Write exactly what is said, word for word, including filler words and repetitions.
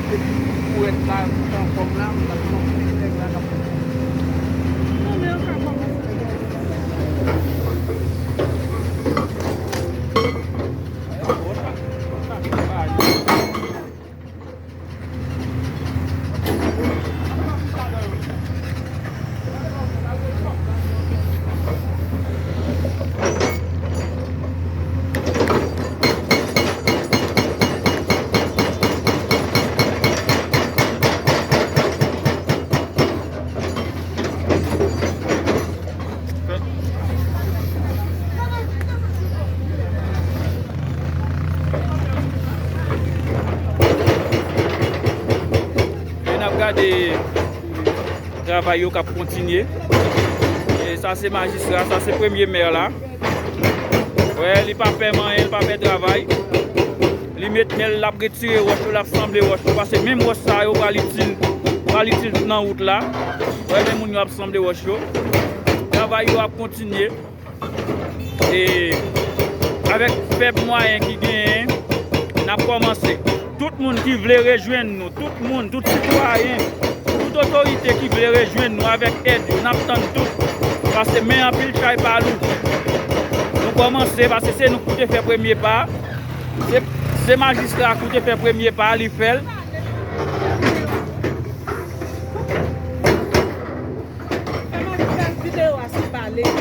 Pou rèd la, anfòm la, m pral montre nèg la k ap. Non, men yo ka kòmanse. E n ap gade travay yo k ap kontinye. E sa se majistra, sa se premye mè la. Wè, li pa fè manyen, li pa fè travay. Li met men l, l ap retire wòch yo, l ap sanble wòch yo. Paske menm wòch sa yo pral itil, pral itil nan wout la. Wè, men moun yo ap sanble wòch yo. Travay yo ap kontinye. E avèk fèb mwayen ki genyen, n ap kòmanse. Tout moun ki vle rejwenn nou, tout moun, tout sitwayen, tout otorite ki vle rejwenn nou avèk èd yo, n ap tann tout. Paske men anpil chay pa lou. Nou kòmanse, paske se nou ki te fè premye pa. Se, se majistra ki te fè premye pa, li fè l. Fè majistra videyo a, se pale.